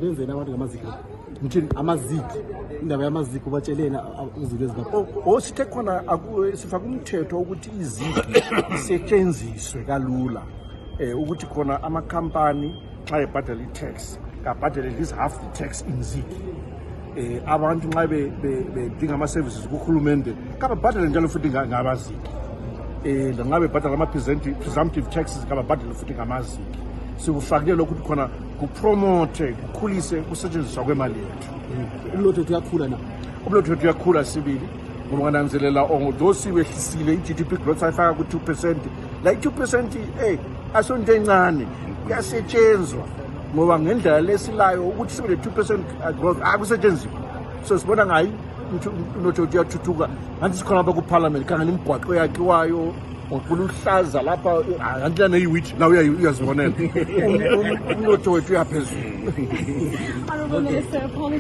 benzeni abantu ngamaziko ngithini amaziko indaba yamaziko batshelena izinto ezingapho sithe khona sifaka umthetho ukuthi iziko isetshenziswe kalula ukuthi khona amakhampani xa ebhadala i-tax kabhadale at least half the tax in ziko abantu nxa bedinga ama-services kuhulumende kababhadale njalo futhi ngabaziki nxa bebhadala ama-presumptive taxes kababhadale futhi ngamaziki sikufakile lokhu ukuthi khona kupromote kukhulise kusetshenziswa kwemali yethu umnotho wethu uyakhula na umnotho wethu uyakhula sibili ngoba ungananzelela although siwehlisile i-GDP growth ayifaka ku-2%, la i-2% asonto encane kuyasetshenzwa ngoba ngendlela lesilayo ukuthi sibe le-2% growth akusetshenziswa. So sibona ngayi umnotho wethu uyathuthuka ngathi sikhona lapha kuparliament khangela imigwaqo eyakhiwayo ngokuluhlaza lapha anti neyiwitch la uyazibonela umnotho wethu uyaphezulu.